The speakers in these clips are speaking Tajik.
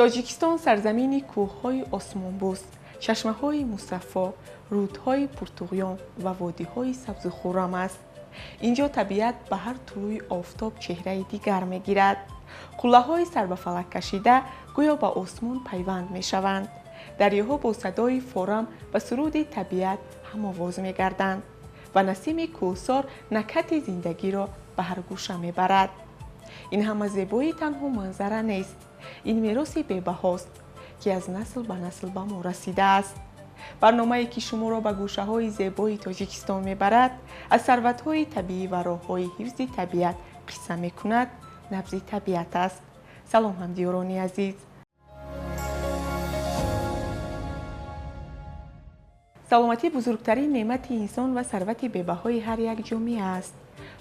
Тоҷикистон сарзамини кӯҳҳои осмонбӯс, чашмаҳои мусаффо, рӯдҳои пуртуғён ва водиҳои сабзу хуррам аст. Инҷо табиат ба ҳар тулӯи офтоб чеҳраи дигар мегирад. Қуллаҳои сарбафалак кашида гӯё ба осмон пайванд мешаванд. Дарёҳо бо садои форам ба суруди табиат ҳамовоз мегарданд ва насими кӯҳсор накҳати зиндагиро ба ҳар гӯша мебарад. Ин ҳама зебоӣ танҳо манзара нест, ин мероси бебаҳост, ки аз насл ба насл ба мо расидааст. Барномае ки шуморо ба гӯшаҳои зебои Тоҷикистон мебарад, аз сарватҳои табиӣ ва роҳҳои ҳифзи табиат қисса мекунад, набзи табиат аст. Салом, ҳамдиёрони азиз! Саломатӣ бузургтарин неъмати инсон ва сарвати бебаҳои ҳар як ҷомеа аст.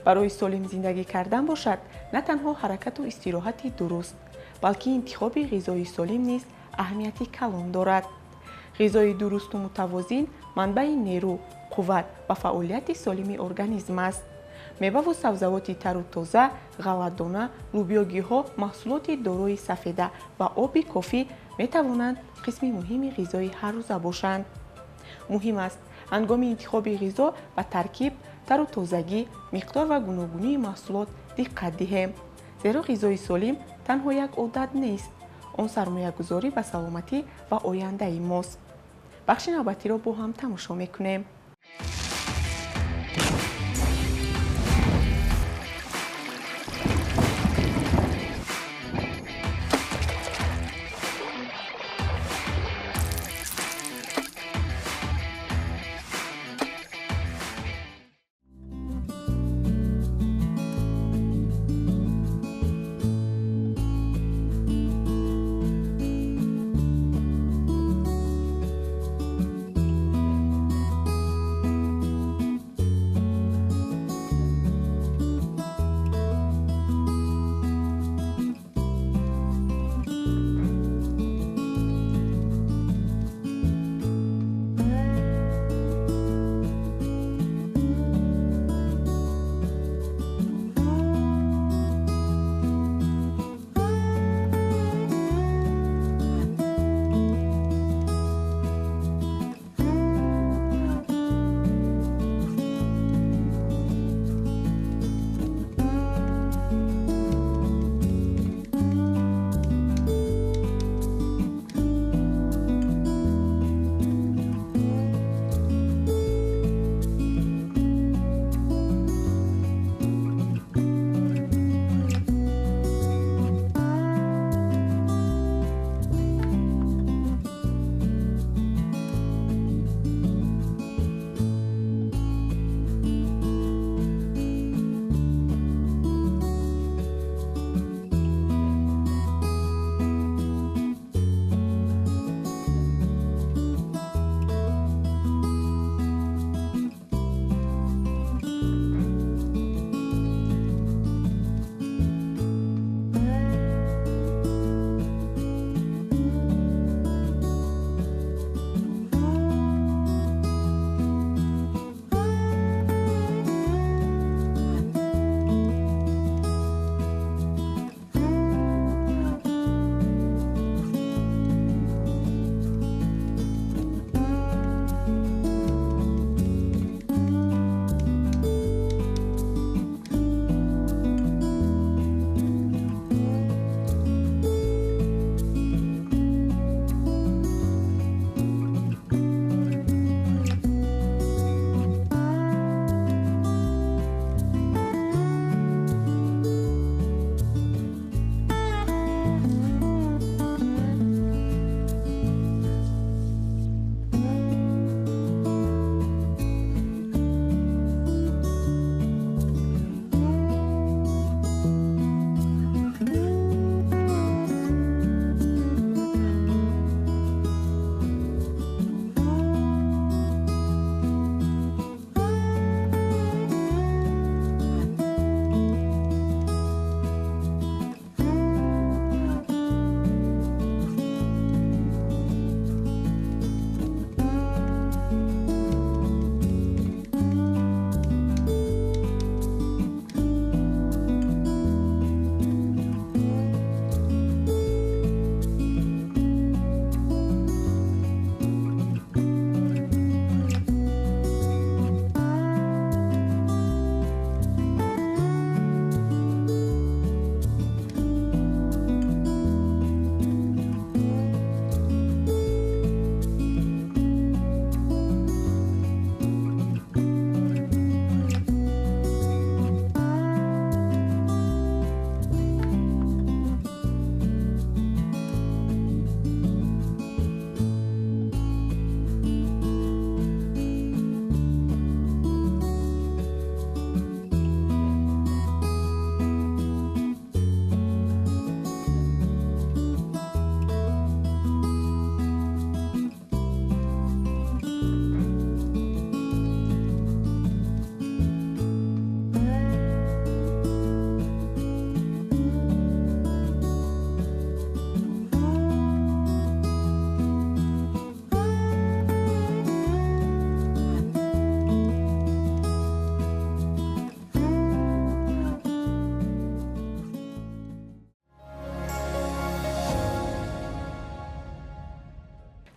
Барои солим зиндагӣ кардан бошад, на танҳо ҳаракату истироҳати дуруст, балки интихоби ғизои солим низ аҳамияти калон дорад. Ғизои дурусту мутавозин манбаи нерӯ, қувват ва фаъолияти солими организм аст. Меваву сабзавоти тару тоза, ғалладона, лӯбиёгиҳо, маҳсулоти дорои сафеда ва оби кофӣ метавонанд қисми муҳими ғизои ҳаррӯза бошанд. Муҳим аст ҳангоми интихоби ғизо ба таркиб, тару тозагӣ, миқдор ва гуногунии маҳсулот диққат диҳем. Зеро ғизои солим танҳо як одат нест, он сармоягузорӣ ба саломатӣ ва ояндаи мост. Бахши навбатиро бо ҳам тамошо мекунем.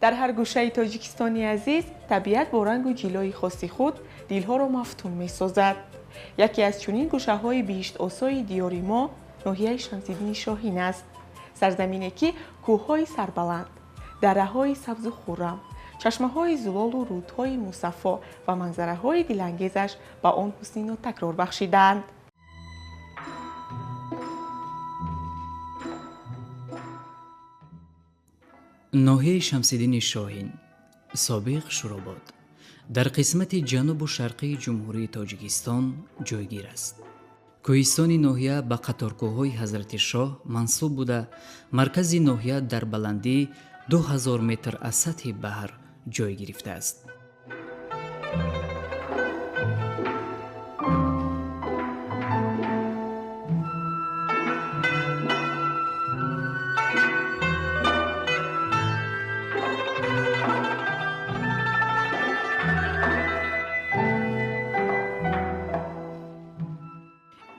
Дар ҳар гӯшаи Тоҷикистони азиз табиат бо рангу ҷилои хоси худ дилҳоро мафтун месозад. Яке аз чунин гӯшаҳои биҳиштосои диёри мо ноҳияи Шамсиддини Шоҳин аст. Сарзамине ки кӯҳҳои сарбаланд, дараҳои сабзу хуррам, чашмаҳои зулолу рӯдҳои мусаффо ва манзараҳои дилангезаш ба он ҳусни нотакрор бахшидаанд. Ноҳияи Шамсиддини Шоҳин, собиқ Шӯробод, дар қисмати ҷанубу шарқии Ҷумҳурии Тоҷикистон ҷойгир аст. Кӯҳистони ноҳия ба қаторкӯҳҳои Ҳазрати Шоҳ мансуб буда, маркази ноҳия дар баландии 2000 метр аз сатҳи баҳр ҷой гирифтааст.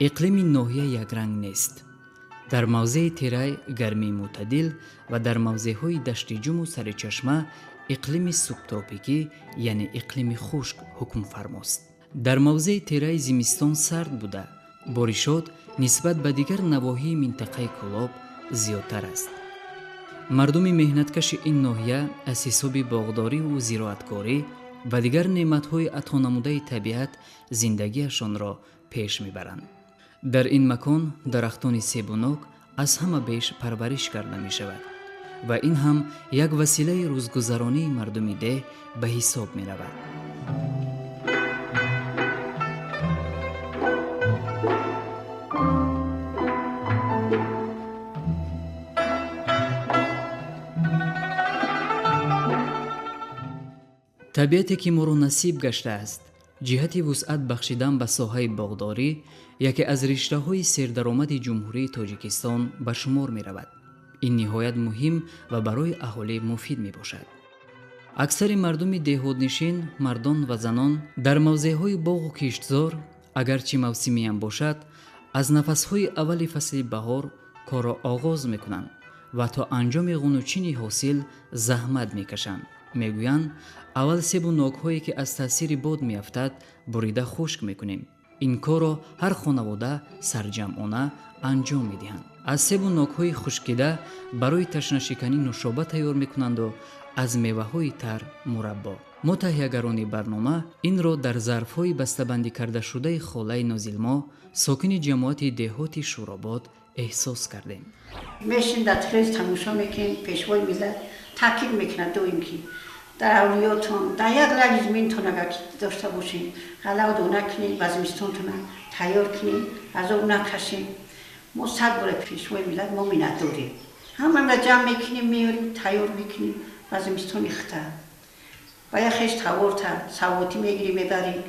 Иқлими ноҳия якранг нест. Дар мавзеи Терай гармии мӯътадил ва дар мавзеъҳои Даштиҷуму Саричашма иқлими субтропикӣ, яъне иқлими хушк ҳукмфармост. Дар мавзеи Терай зимистон сард буда, боришот нисбат ба дигар навоҳии минтақаи Кӯлоб зиёдтар аст. Мардуми меҳнаткаши ин ноҳия аз ҳисоби боғдориву зироаткорӣ ва дигар неъматҳои атонамудаи табиат зиндагиашонро пеш мебаранд. Дар ин макон дарахтони себунок аз ҳама беш парвариш карда мешавад ва ин ҳам як василаи рӯзгузаронии мардуми деҳ ба ҳисоб меравад. Табиате ки моро насиб гаштааст, ҷиҳати вусъат бахшидан ба соҳаи боғдорӣ яке аз риштаҳои сердаромади Ҷумҳурии Тоҷикистон ба шумор меравад. Ин ниҳоят муҳим ва барои аҳолӣ муфид мебошад. Аксари мардуми деҳотнишин, мардон ва занон дар мавзеъҳои боғу киштзор, агарчи мавсимиям бошад, аз нафасҳои аввали фасли баҳор корро оғоз мекунанд ва то анҷоми ғунучини ҳосил заҳмат мекашанд. Мегӯянд, аввал себу нокҳое ки аз таъсири бод меафтад, бурида хушк мекунем. Ин корро ҳар хонавода сарҷамъона анҷом медиҳанд. Аз себу нокҳои хушкида барои ташнашиканӣ нӯшоба тайёр мекунанду аз меваҳои тар мураббо. Мо таҳиягарони барнома инро дар зарфҳои бастабандӣ кардашудаи холаи Нозилмо, сокини ҷамоати деҳоти Шӯробод, эҳсос кардем. Мешин дар телевизор тамошо мекунем, пешвои миллат таъкид мекунад доим ки дар авлиётон, дар як лаги зиминтон агар дошта бошед, ғаллаву дона кунед, ба зимистонтона тайёр кунед, азоб накашед. Мо 100 бора пешвои миллат мо миннатдорем. Ҳамаро ҷамъ мекунем, меорем, тайёр мекунем ба зимистони хита. Ба як хеш таворта савотӣ мегирем, мебарем.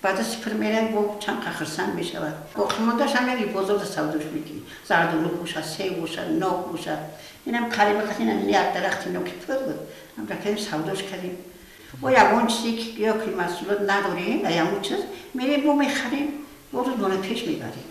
Баъда сипир меравем, бо чанд хурсанд мешавад. Боқимондааш ҳам як бозорда савдош мекунем. Зардолу бошад, себ бошад, нок бошад. Инам қариба қати инам як дарахти ноки пур буд. Ҳам ракадем савдош кардем. Бо ягон чизе ки ё ки маҳсулот надорем, ягон чиз мерем, мо мехарем, бо рӯзмона пеш мебарем.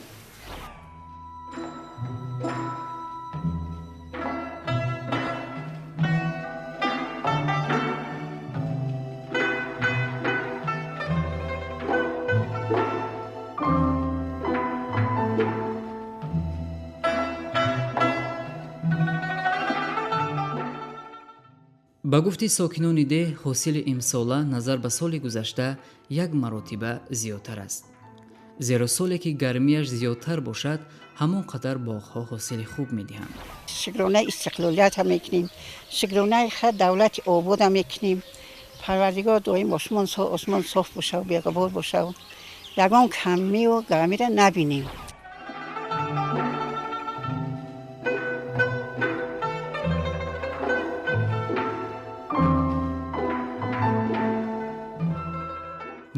Ба гуфти сокинони деҳ, ҳосили имсола назар ба соли гузашта як маротиба зиёдтар аст. Зеро соле ки гармиаш зиёдтар бошад, ҳамон қадар боғҳо ҳосили хуб медиҳанд. Шукронаи истиқлолиятам мекунем, шукронаи давлати ободам мекунем. Парвардигор доим осмон соф бошаву беғубор бошаву ягон камию гармиро набинем.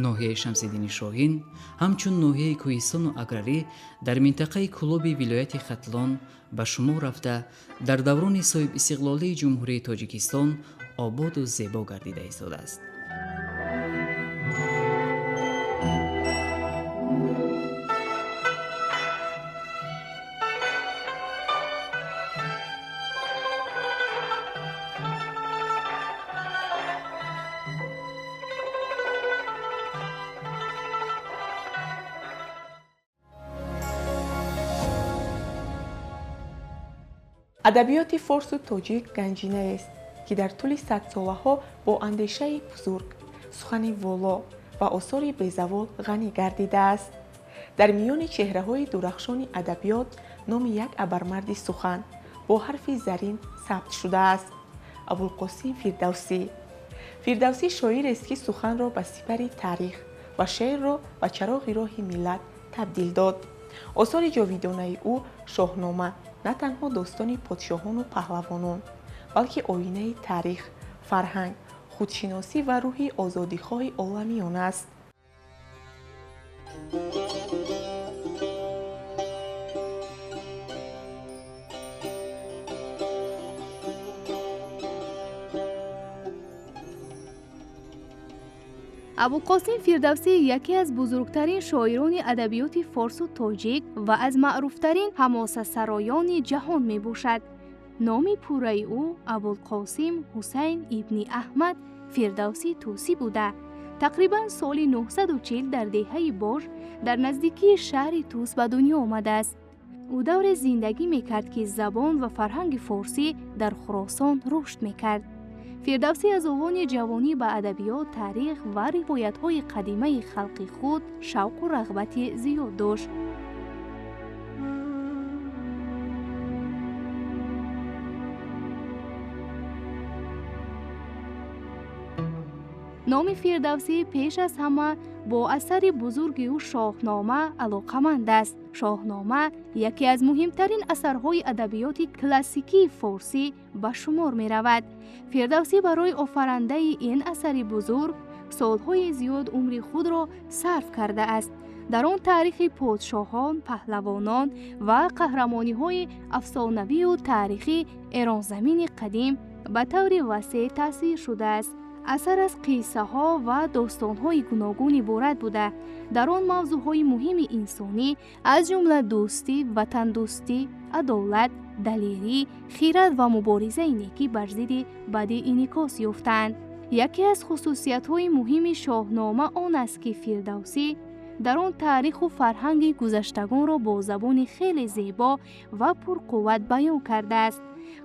Ноҳияи Шамсиддини Шоҳин ҳамчун ноҳияи кӯҳистону аграрӣ дар минтақаи Кӯлоби вилояти Хатлон ба шумор рафта, дар даврони соҳибистиқлолии Ҷумҳурии Тоҷикистон ободу зебо гардида истодааст. Адабиёти форсу тоҷик ганҷинаест, ки дар тӯли садсолаҳо бо андешаи бузург, сухани воло ва осори безавол ғанӣ гардидааст. Дар миёни чеҳраҳои дурахшони адабиёт номи як абармарди сухан бо ҳарфи зарин сабт шудааст: Абулқосим Фирдавсӣ. Фирдавсӣ шоирест, ки суханро ба сипари таърих ва шеърро ба чароғи роҳи миллат табдил дод. Осори ҷовидонаи ӯ Шоҳнома на танҳо достони подшоҳону паҳлавонон, балки оинаи таърих, фарҳанг, худшиносӣ ва рӯҳи озодихоҳи оламиён аст. Абулқосим Фирдавсӣ яке аз бузургтарин шоирони адабиёти форсу тоҷик ва аз маъруфтарин ҳамосасароёни ҷаҳон мебошад. Номи пурраи ӯ Абулқосим Ҳусайн ибни Аҳмад Фирдавсӣ Тӯсӣ буда, тақрибан соли 940 дар деҳаи Бош дар наздикии шаҳри Тӯс ба дунё омадааст. Ӯ давре зиндагӣ мекард, ки забон ва фарҳанги форсӣ дар Хуросон рушд мекард. Фирдавсӣ аз овони ҷавонӣ ба адабиёт, таърих ва ривоятҳои қадимаи халқи худ шавқу рағбати зиёд дошт. Номи Фирдавсӣ пеш аз ҳама бо асари бузурги ӯ Шоҳнома алоқаманд аст. Шоҳнома яке аз муҳимтарин асарҳои адабиёти классикии форсӣ ба шумор меравад. Фирдавсӣ барои офарандаи ин асари бузург солҳои зиёд умри худро сарф кардааст. Дар он таърихи подшоҳон, паҳлавонон ва қаҳрамониҳои афсонавию таърихӣ Эронзамини қадим ба таври васеъ таъсир шудааст. Асар аз қиссаҳо ва достонҳои гуногун иборат буда, дар он мавзӯъҳои муҳими инсонӣ аз ҷумла дӯстӣ, ватандӯстӣ, адолат, далерӣ, хират ва муборизаи некӣ бар зидди бадӣ инъикос ёфтаанд. Яке аз хусусиятҳои муҳими Шоҳнома он аст, ки Фирдавсӣ дар он таъриху фарҳанги гузаштагонро бо забони хеле зебо ва пурқувват баён кардааст.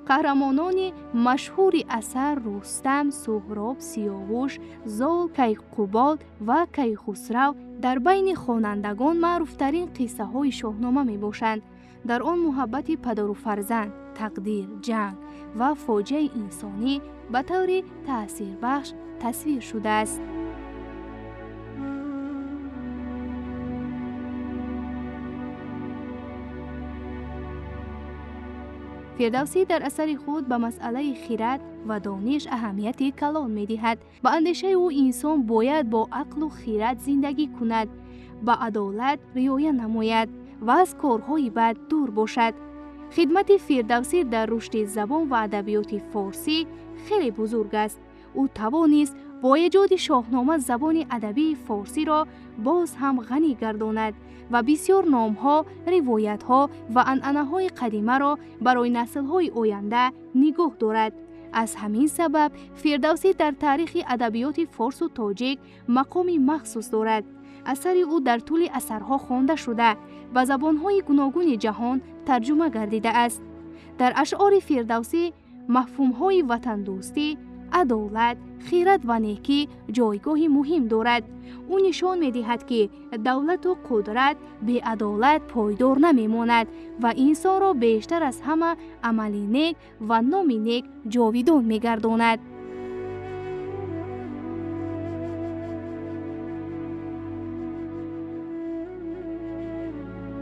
Қаҳрамонони машҳури асар Рустам, Суҳроб, Сиёвуш, Зол, Кайқубод ва Кайхусрав дар байни хонандагон маъруфтарин қиссаҳои Шоҳнома мебошанд. Дар он муҳаббати падару фарзанд, тақдир, ҷанг ва фоҷиаи инсонӣ ба таври таъсирбахш тасвир шудааст. Фирдавсӣ дар асари худ ба масъалаи хират ва дониш аҳамияти калон медиҳад. Ба андешаи ӯ инсон бояд бо ақлу хират зиндагӣ кунад, ба адолат риоя намояд ва аз корҳои бад дур бошад. Хидмати Фирдавсӣ дар рушди забон ва адабиёти форсӣ хеле бузург аст. Ӯ тавонист бо эҷоди Шоҳнома забони адабии форсиро боз ҳам ғанӣ гардонад ва бисёр номҳо, ривоятҳо ва анъанаҳои қадимаро барои наслҳои оянда нигоҳ дорад. Аз ҳамин сабаб Фирдавсӣ дар таърихи адабиёти форсу тоҷик мақоми махсус дорад. Асари ӯ дар тӯли асарҳо хонда шуда, ба забонҳои гуногуни ҷаҳон тарҷума гардидааст. Дар ашъори Фирдавсӣ мафҳумҳои ватандӯстӣ, адолат, хират ва некӣ ҷойгоҳи муҳим дорад. Ӯ нишон медиҳад, ки давлату қудрат беадолат пойдор намемонад ва инсонро бештар аз ҳама амали нек ва номи нек ҷовидон мегардонад.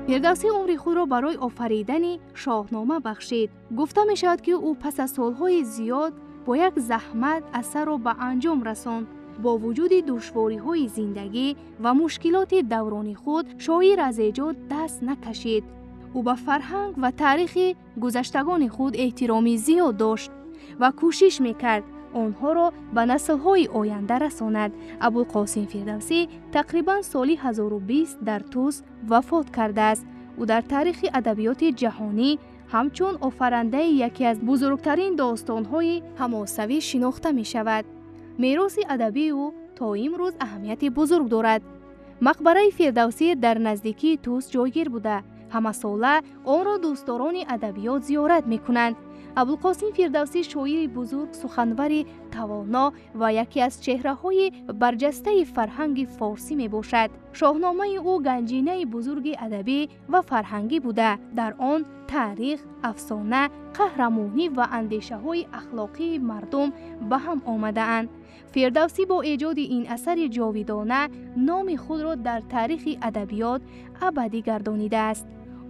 Фирдавсӣ умри худро барои офаридани Шоҳнома бахшид. Гуфта мешавад, ки ӯ пас аз солҳои зиёд бо як заҳмат асарро ба анҷом расонд. Бо вуҷуди душвориҳои зиндагӣ ва мушкилоти даврони худ, шоир аз эҷод даст накашид. Ӯ ба фарҳанг ва таърихи гузаштагони худ эҳтироми зиёд дошт ва кӯшиш мекард онҳоро ба наслҳои оянда расонад. Абулқосим Фирдавсӣ тақрибан соли 1020 дар Тӯс вафот кардааст. Ӯ дар таърихи адабиёти ҷаҳонӣ ҳамчун офарандаи яке аз бузургтарин достонҳои ҳамосавӣ шинохта мешавад. Мероси адабии ӯ то имрӯз аҳамияти бузург дорад. Мақбараи Фирдавсӣ дар наздикии Тӯс ҷойгир буда, Ҳамасола онро дӯстдорони адабиёт зиёрат мекунанд. Абулқосим Фирдавсӣ шоири бузург, суханвари тавоно ва яке аз чеҳраҳои барҷастаи фарҳанги форсӣ мебошад. Шоҳномаи ӯ ганҷинаи бузурги адабӣ ва фарҳангӣ буда, дар он таърих, афсона, қаҳрамонӣ ва андешаҳои ахлоқии мардум ба ҳам омадаанд. Фирдавсӣ бо эҷоди ин асари ҷовидона номи худро дар таърихи адабиёт абадӣ гардонидааст.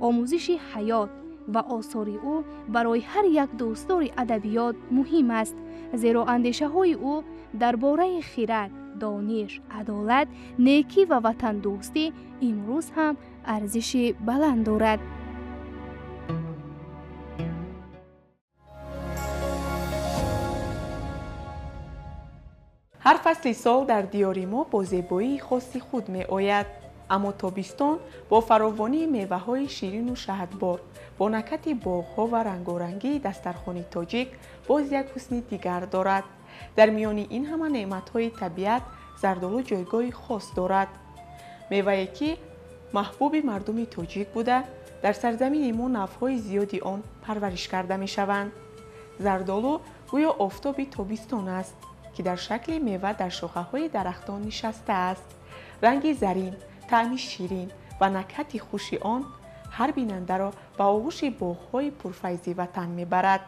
Омӯзиши ҳаёт ва осори ӯ барои ҳар як дӯстдори адабиёт муҳим аст, зеро андешаҳои ӯ дар бораи хирад, дониш, адолат, некӣ ва ватандӯстӣ имрӯз ҳам арзиши баланд дорад. Ҳар фасли сол дар диёри мо бо зебоии хоси худ меояд. Аммо тобистон бо фаровонии меваҳои ширину шаҳдбор, бо накати боғҳо ва рангорангии дастархони тоҷик боз як ҳусни дигар дорад. Дар миёни ин ҳама неъматҳои табиат зардолу ҷойгоҳи хос дорад. Мевае ки маҳбуби мардуми тоҷик буда, дар сарзамини мо навъҳои зиёди он парвариш карда мешаванд. Зардолу гӯё офтоби тобистон аст, ки дар шакли мева дар шохаҳои дарахтон нишастааст. Ранги зарин, таъми ширин ва накҳати хуши он ҳар бинандаро ба оғӯши боғҳои пурфайзи ватан мебарад.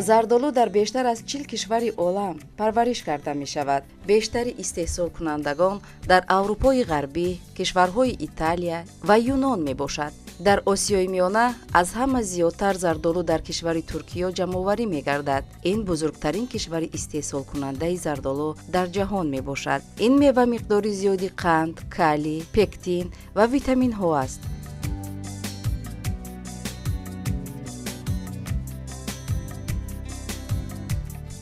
Зардолу дар бештар аз 40 кишвари олам парвариш карда мешавад. Бештари истеҳсолкунандагон дар Аврупои Ғарбӣ, кишварҳои Италия ва Юнон мебошад. Дар Осиёи Миёна аз ҳама зиёдтар зардолу дар кишвари Туркиё ҷамъоварӣ мегардад. Ин бузургтарин кишвари истеҳсолкунандаи зардолу дар ҷаҳон мебошад. Ин мева миқдори зиёди қанд, калий, пектин ва витаминҳо аст.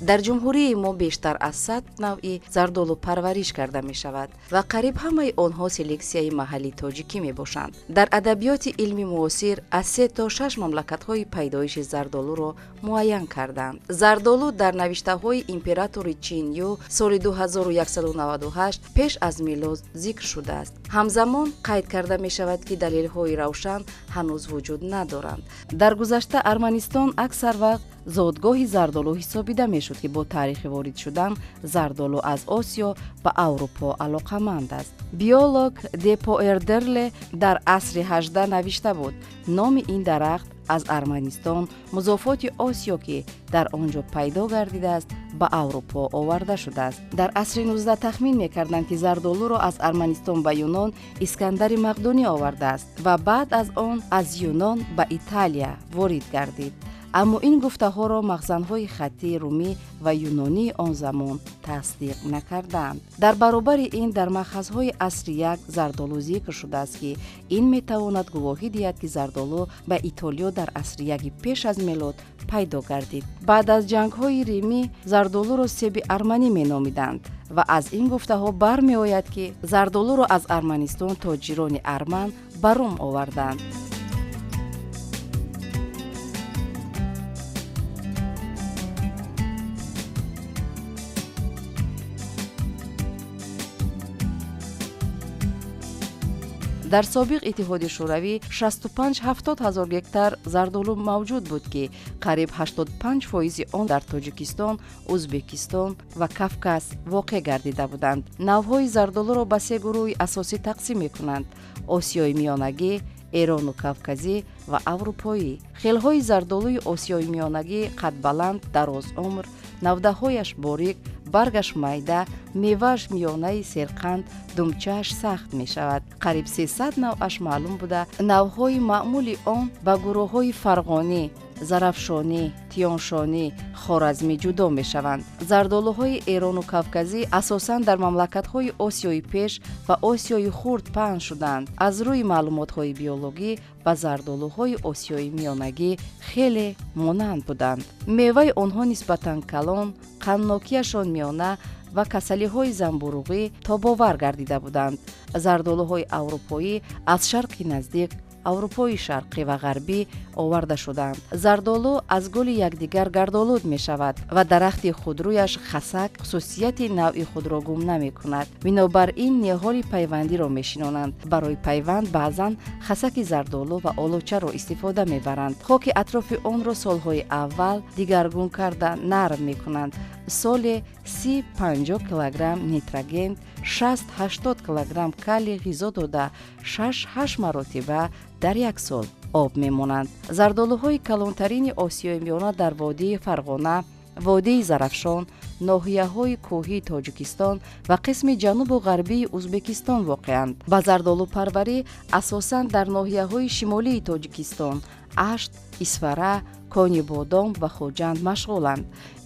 Дар ҷумҳурии мо бештар аз 100 навъи зардолу парвариш карда мешавад ва қариб ҳамаи онҳо селексияи маҳаллии тоҷикӣ мебошанд. Дар адабиёти илми муосир аз 3 то 6 мамлакатҳои пайдоиши зардолуро муайян карданд. Зардолу дар навиштаҳои императори Чин Ю соли 2198 пеш аз милод зикр шудааст. Ҳамзамон қайд карда мешавад, ки далелҳои равшан ҳанӯз вуҷуд надоранд. Дар гузашта Арманистон аксар вақт зодгоҳи зардолу ҳисобида мешуд, ки бо таърихи ворид шудан зардолу аз Осиё ба Аврупо алоқаманд аст. Биолог Депоэрдерле дар асри 18 навишта буд: номи ин дарахт аз Арманистон, музофоти Осиё, ки дар он ҷо пайдо гардидааст, ба Аврупо оварда шудааст. Дар асри 19 тахмин мекарданд, ки зардолуро аз Арманистон ба Юнон Искандари Мақдунӣ овардааст ва баъд аз он аз Юнон ба Италия ворид гардид. Аммо ин гуфтаҳоро махзанҳои хаттии румӣ ва юнонии он замон тасдиқ накарданд. Дар баробари ин дар махазҳои асри як зардолу зикр шудааст, ки ин метавонад гувоҳӣ диҳад, ки зардолу ба Итолиё дар асри яки пеш аз мелод пайдо гардид. Баъд аз ҷангҳои римӣ зардолуро себи арманӣ меномиданд ва аз ин гуфтаҳо бармеояд, ки зардолуро аз Арманистон тоҷирони арман ба Рум оварданд. Дар собиқ Иттиҳоди Шӯравӣ 65-70 ҳазор гектар зардолу мавҷуд буд, ки қариб 85% он дар Тоҷикистон, Ӯзбекистон ва Кавказ воқеъ гардида буданд. Навъҳои зардолуро ба се гурӯҳи асосӣ тақсим мекунанд: Осиёи Миёнагӣ, Эрону Кавказӣ ва Аврупоӣ. Хелҳои зардолуи Осиёи Миёнагӣ қадбаланд, дарозумр, навдаҳояш борик, баргаш майда, мевааш миёнаи серқанд, думчааш сахт мешавад. Қариб 300 навъаш маълум буда, навъҳои маъмули он ба гурӯҳҳои фарғонӣ, зарафшонӣ, тиёншонӣ, хоразмӣ ҷудо мешаванд. Зардолуҳои Эрону Кавказӣ асосан дар мамлакатҳои Осиёи Пеш ва Осиёи Хурд паҳн шуданд. Аз рӯи маълумотҳои биологӣ ба зардолуҳои Осиёи Миёнагӣ хеле монанд буданд. Меваи онҳо нисбатан калон, қанднокияшон миёна ва касалиҳои занбуруғӣ тобовар гардида буданд. Зардолуҳои аврупоӣ аз Шарқи Наздик, Аврупои Шарқӣ ва Ғарбӣ оварда шуданд. Зардолу аз гули якдигар гардолуд мешавад ва дарахти худрӯяш хасак хусусияти навъи худро гум намекунад. Бинобар ин ниҳоли пайвандиро мешинонанд. Барои пайванд баъзан хасаки зардолу ва олучаро истифода мебаранд. Хоки атрофи онро солҳои аввал дигаргун карда нарм мекунанд. Соле 30-50 килограмм нитроген, 60-80 килограмм калий ғизо дода, 6-8 маротиба дар як сол об мемонанд. Зардолуҳои калонтарини Осиёи Миёна дар водии Фарғона, водии Зарафшон, ноҳияҳои кӯҳии Тоҷикистон ва қисми ҷанубу ғарбии Ӯзбекистон воқеанд. Ба зардолупарварӣ асосан дар ноҳияҳои шимолии Тоҷикистон Ашт, Исфара, Конибодом ва Хуҷанд машғуланд.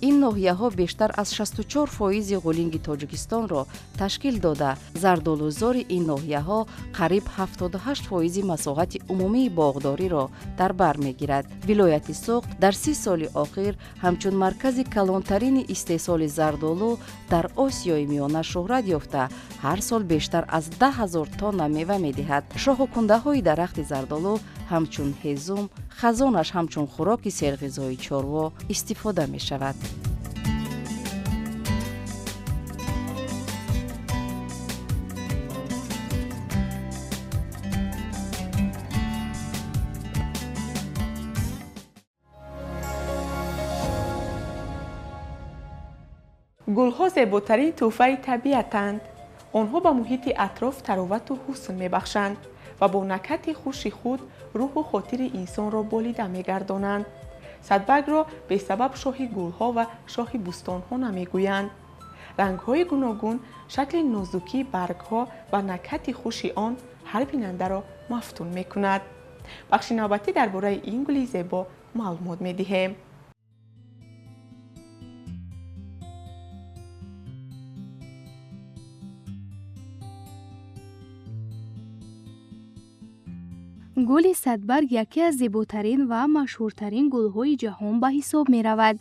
Ин ноҳияҳо бештар аз 64% ғулинги Тоҷикистонро ташкил дода, зардолузори ин ноҳияҳо қариб 78% масоҳати умумии боғдориро дар бар мегирад. Вилояти Суғд дар 30 соли охир ҳамчун маркази калонтарини истеҳсоли зардолу дар Осиёи Миёна шӯҳрат ёфта, ҳар сол бештар аз 10 000 тонна мева медиҳад. Шоху кундаҳои дарахти зардолу ҳамчун ҳезум, хазонаш ҳамчун хӯроки серғизои чорво истифода мешавад. Гулҳо зеботарин тӯҳфаи табиатанд. Онҳо ба муҳити атроф таровату ҳусн мебахшанд ва бо накҳати хуши худ рӯҳу хотири инсонро болида мегардонанд. Садбаргро бесабаб шоҳи гулҳо ва шоҳи бӯстонҳо намегӯянд. Рангҳои гуногун, шакли нозукии баргҳо ва накҳати хуши он ҳар бинандаро мафтун мекунад. Бахши навбатӣ дар бораи ин гули зебо маълумот медиҳем. Гули садбарг яке аз зеботарин ва машҳуртарин гулҳои ҷаҳон ба ҳисоб меравад.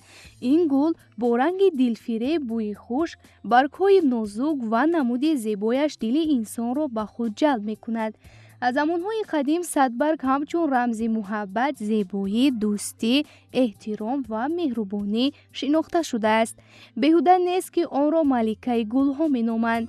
Ин гул бо ранги дилфиреб, бӯи хуш, баргҳои нозук ва намуди зебояш дили инсонро ба худ ҷалб мекунад. Аз замонҳои қадим садбарг ҳамчун рамзи муҳаббат, зебоӣ, дӯстӣ, эҳтиром ва меҳрубонӣ шинохта шудааст. Беҳуда нест, ки онро маликаи гулҳо меноманд.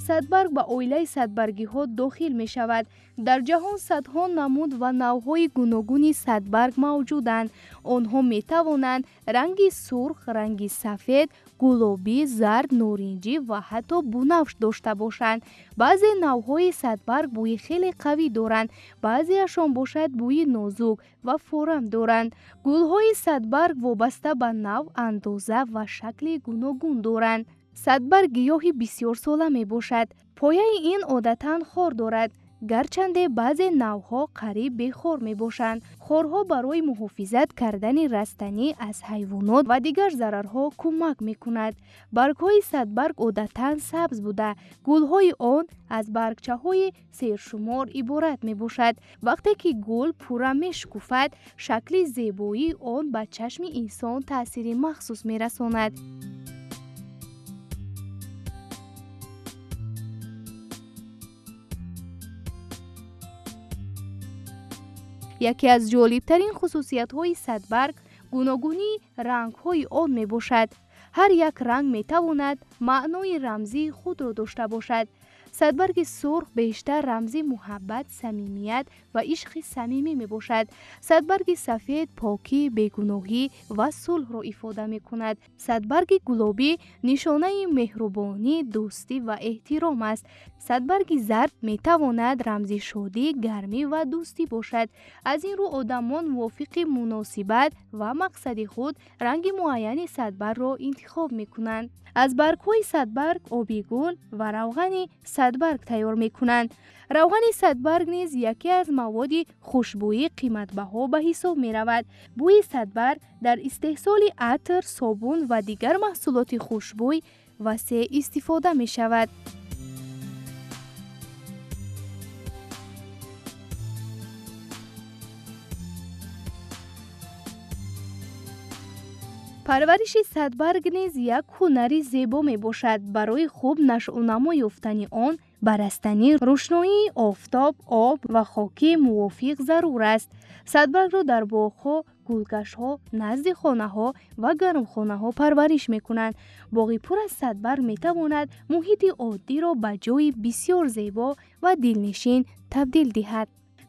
Садбарг ба оилаи садбаргиҳо дохил мешавад. Дар ҷаҳон садҳо намуд ва навъҳои гуногуни садбарг мавҷуданд. Онҳо метавонанд ранги сурх, ранги сафед, гулобӣ, зард, норинҷӣ ва ҳатто бунафш дошта бошанд. Баъзе навъҳои садбарг бӯи хеле қавӣ доранд, баъзеашон бошад бӯи нозук ва форам доранд. Гулҳои садбарг вобаста ба навъ, андоза ва шакли гуногун доранд. Садбарг гиёҳи бисёрсола мебошад. Пояи ин одатан хор дорад, гарчанде баъзе навъҳо қариб бехор мебошанд. Хорҳо барои муҳофизат кардани растанӣ аз ҳайвонот ва дигар зарарҳо кӯмак мекунад. Баргҳои садбарг одатан сабз буда, гулҳои он аз баргчаҳои сершумор иборат мебошад. Вақте ки гул пурра мешукуфад, шакли зебоии он ба чашми инсон таъсири махсус мерасонад. Яке аз ҷолибтарин хусусиятҳои садбарг гуногунии рангҳои он мебошад. Ҳар як ранг метавонад маънои рамзии худро дошта бошад. Садбарги сурх бештар рамзи муҳаббат, самимият ва ишқи самимӣ мебошад. Садбарги сафед покӣ, бегуноҳӣ ва сулҳро ифода мекунад. Садбарги гулобӣ нишонаи меҳрубонӣ, дӯстӣ ва эҳтиром аст. Садбарги зард метавонад рамзи шодӣ, гармӣ ва дӯстӣ бошад. Аз ин рӯ одамон мувофиқи муносибат ва мақсади худ ранги муайяни садбаргро интихоб мекунанд. Аз баргҳои садбарг оби гул ва равғани садбарг тайёр мекунанд. Равғани садбарг низ яке аз маводи хушбӯии қиматбаҳо ба ҳисоб меравад. Бӯи садбарг дар истеҳсоли атр, собун ва дигар маҳсулоти хушбӯй васеъ истифода мешавад. Парвариши садбарг низ як ҳунари зебо мебошад. Барои хуб нашъунамо ёфтани он ба растанӣ рӯшноии офтоб, об ва хоки мувофиқ зарур аст. Садбаргро дар боғҳо, гулгашҳо, назди хонаҳо ва гармхонаҳо парвариш мекунанд. Боғи пур аз садбарг метавонад муҳити оддиро ба ҷойи бисёр зебо ва дилнишин табдил диҳад.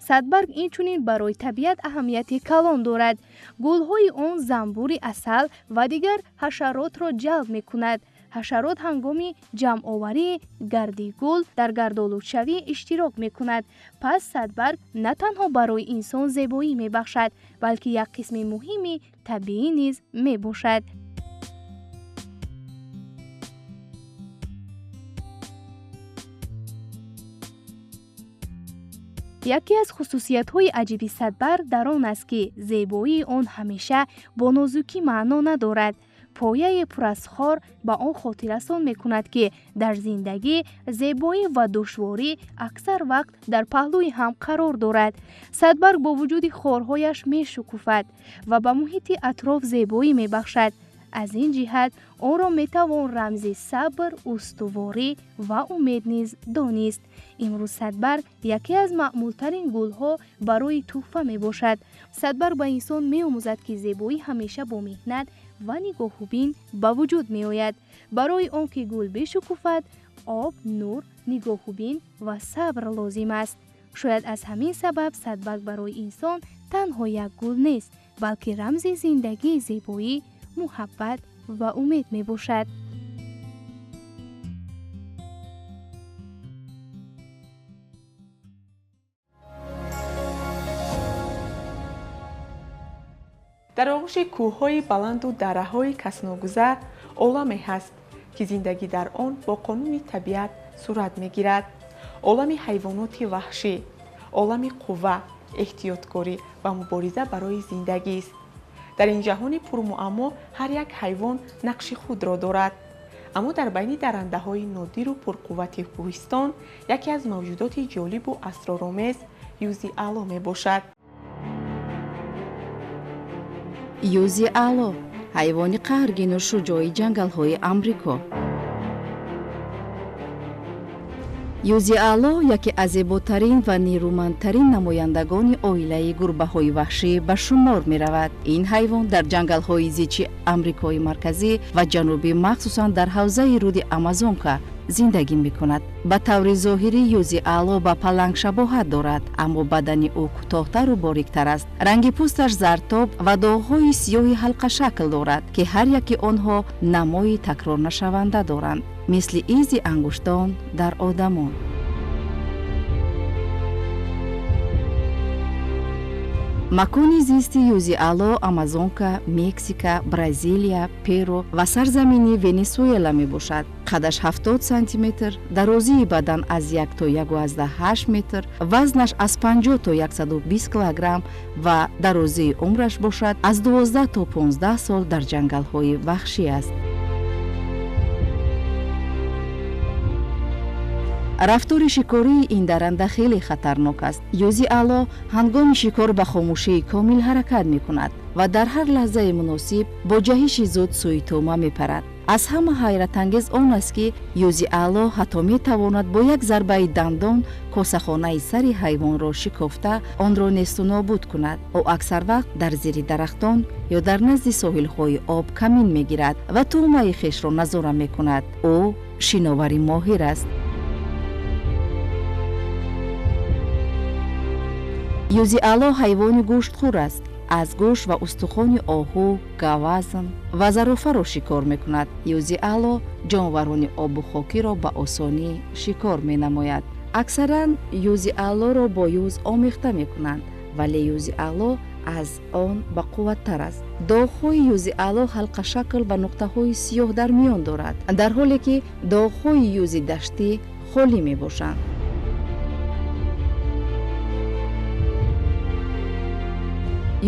Садбарг инчунин барои табиат аҳамияти калон дорад. Гулҳои он занбури асал ва дигар ҳашаротро ҷалб мекунад. Ҳашарот ҳангоми ҷамъоварии гарди гул дар гардолудшавӣ иштирок мекунад. Пас садбарг на танҳо барои инсон зебоӣ мебахшад, балки як қисми муҳими табиӣ низ мебошад. Яке аз хусусиятҳои аҷиби садбарг дар он аст, ки зебоии он ҳамеша бо нозукӣ маъно надорад. Пояи пур аз хор ба он хотиррасон мекунад, ки дар зиндагӣ зебоӣ ва душворӣ аксар вақт дар паҳлӯи ҳам қарор дорад. Садбарг бо вуҷуди хорҳояш мешукуфад ва ба муҳити атроф зебоӣ мебахшад. Аз ин ҷиҳат онро метавон рамзи сабр, устуворӣ ва умед низ донист. Имрӯз садбарг яке аз маъмултарин гулҳо барои тӯҳфа мебошад. Садбарг ба инсон меомӯзад, ки зебоӣ ҳамеша бо меҳнат ва нигоҳубин ба вуҷуд меояд. Барои он ки гул бишукуфад, об, нур, нигоҳубин ва сабр лозим аст. Шояд аз ҳамин сабаб садбарг барои инсон танҳо як гул нест, балки рамзи зиндагии зебоӣ, муҳаббат ва умед мебошад. Дар оғӯши кӯҳҳои баланду дараҳои касногузар оламе ҳаст, ки зиндагӣ дар он бо қонуни табиат сурат мегирад. Олами ҳайвоноти ваҳшӣ, олами қувва, эҳтиёткорӣ ва мубориза барои зиндагист. Дар ин ҷаҳони пурмуаммо ҳар як ҳайвон нақши худро дорад. Аммо дар байни дарандаҳои нодиру пурқуввати кӯҳистон яке аз мавҷудоти ҷолибу асроромез юзи аъло мебошад. Юзи аъло ҳайвони қаҳргину шуҷои ҷангалҳои Амрико. Юзи аъло яке аз зеботарин ва нерӯмандтарин намояндагони оилаи гурбаҳои ваҳшӣ ба шумор меравад. Ин ҳайвон дар ҷангалҳои зичи Амрикои марказӣ ва ҷанубӣ, махсусан дар ҳавзаи руди Амазонка зиндагӣ мекунад. Ба таври зоҳирӣ юзи аъло ба паланг шабоҳат дорад, аммо бадани ӯ кӯтоҳтару бориктар аст. Ранги пӯсташ зардтоб ва доғҳои сиёҳи ҳалқашакл дорад, ки ҳар яки онҳо намои такрорнашаванда доранд, мисли изи ангуштон дар одамон. Макони зисти юзи аъло Амазонка, Мексика, Бразилия, Перу ва сарзамини Венесуэла мебошад. Қадаш 70 сантиметр, дарозии бадан аз 1 то 1,8 метр, вазнаш аз 50 то 120 килограмм ва дарозии умраш бошад аз 12 то 15 сол дар ҷангалҳои ваҳшӣ аст. Рафтори шикории ин даранда хеле хатарнок аст. Юзи аъло ҳангоми шикор ба хомӯшии комил ҳаракат мекунад ва дар ҳар лаҳзаи муносиб бо ҷаҳиши зуд сӯи тӯъма мепарад. Аз ҳама ҳайратангез он аст, ки юзи аъло ҳатто метавонад бо як зарбаи дандон косахонаи сари ҳайвонро шикофта онро несту нобуд кунад. Ӯ аксар вақт дар зери дарахтон ё дар назди соҳилҳои об камин мегирад ва тӯъмаи хешро назора мекунад. Ӯ шиновари моҳир аст. Юзи аъло ҳайвони гӯштхӯр аст. Аз гӯшт ва устухони оҳу, гавазн ва зарофаро шикор мекунад. Юзи аъло ҷонварони обу хокиро ба осонӣ шикор менамояд. Аксаран юзи аълоро бо юз омехта мекунанд, вале юзи аъло аз он бақувваттар аст. Доғҳои юзи аъло ҳалқашакл ва нуқтаҳои сиёҳ дар миён дорад, дар ҳоле ки доғҳои юзи даштӣ холӣ мебошанд.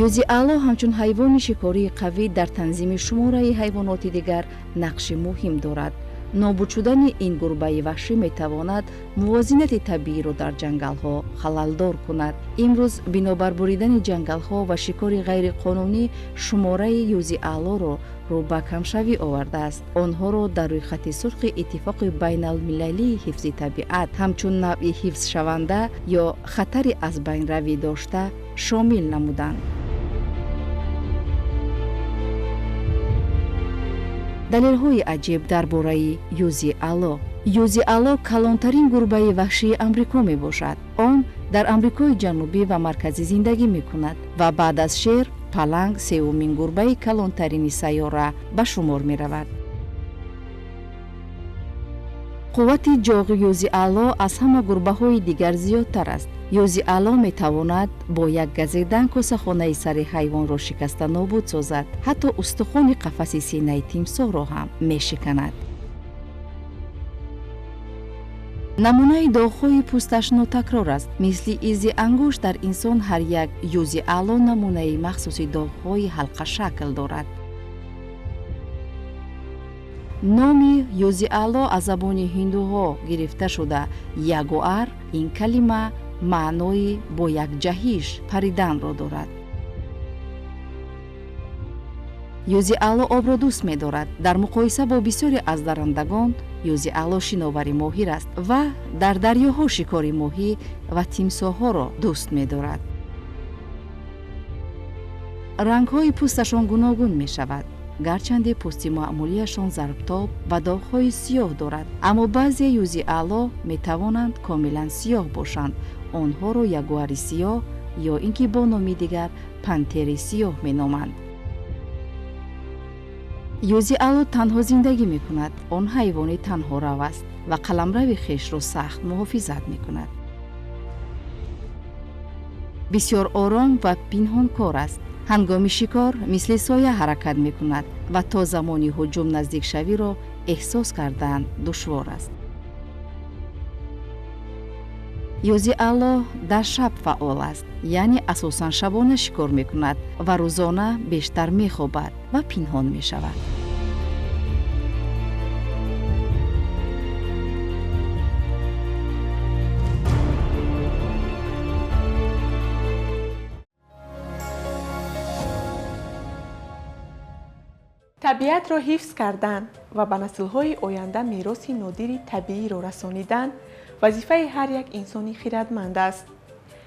Юзи аъло ҳамчун ҳайвони шикории қавӣ дар танзими шумораи ҳайвоноти дигар нақши муҳим дорад. Нобуд шудани ин гурбаи ваҳшӣ метавонад мувозинати табииро дар ҷангалҳо халалдор кунад. Имрӯз бинобар буридани ҷангалҳо ва шикори ғайриқонунӣ шумораи юзи аълоро рӯ ба камшавӣ овардааст. Онҳоро дар рӯйхати сурхи Иттифоқи байналмилалии ҳифзи табиат ҳамчун навъи ҳифзшаванда ё хатари аз байнравӣ дошта шомил намуданд. Далелҳои аҷиб дар бораи юзи аъло. Юзи аъло калонтарин гурбаи ваҳшии Амрико мебошад. Он дар Амрикои Ҷанубӣ ва Марказӣ зиндагӣ мекунад ва баъд аз шер, паланг сеюмин гурбаи калонтарини сайёра ба шумор меравад. Қуввати ҷоғи юзи аъло аз ҳама гурбаҳои дигар зиёдтар аст. Юзи аъло метавонад бо як газидан косахонаи сари ҳайвонро шикаста нобуд созад, ҳатто устухони қафаси синаи тимсоҳро ҳам мешиканад. Намунаи доғҳои пӯсташ нотакрор аст. Мисли изи ангушт дар инсон ҳар як юзи аъло намунаи махсуси доғҳои ҳалқашакл дорад. Номи юзи аъло аз забони ҳиндуҳо гирифта шуда. Ягуар ин калима маънои бо як ҷаҳиш париданро дорад. Юзи аъло обро дӯст медорад. Дар муқоиса бо бисёре аз дарандагон юзи аъло шиновари моҳир аст ва дар дарёҳо шикори моҳӣ ва тимсоҳҳоро дӯст медорад. Рангҳои пӯсташон гуногун мешавад. Гарчанде пӯсти маъмулияшон зарбтоб ва доғҳои сиёҳ дорад, аммо баъзе юзи аъло метавонанд комилан сиёҳ бошанд. Онҳоро ягуари сиёҳ ё ин ки бо номи дигар пантери сиёҳ меноманд. Юзи аъло танҳо зиндагӣ мекунад. Он ҳайвони танҳорав аст ва қаламрави хешро сахт муҳофизат мекунад. Бисёр ором ва пинҳонкор аст. Ҳангоми шикор мисли соя ҳаракат мекунад ва то замони ҳуҷум наздикшавиро эҳсос кардан душвор аст. Юзи аъло дар шаб фаъол аст, яъне асосан шабона шикор мекунад ва рӯзона бештар мехобад ва пинҳон мешавад. Табиатро ҳифз кардан ва ба наслҳои оянда мероси нодири табииро расонидан вазифаи ҳар як инсони хирадманд аст.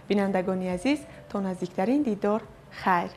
Бинандагони азиз, то наздиктарин дидор хайр.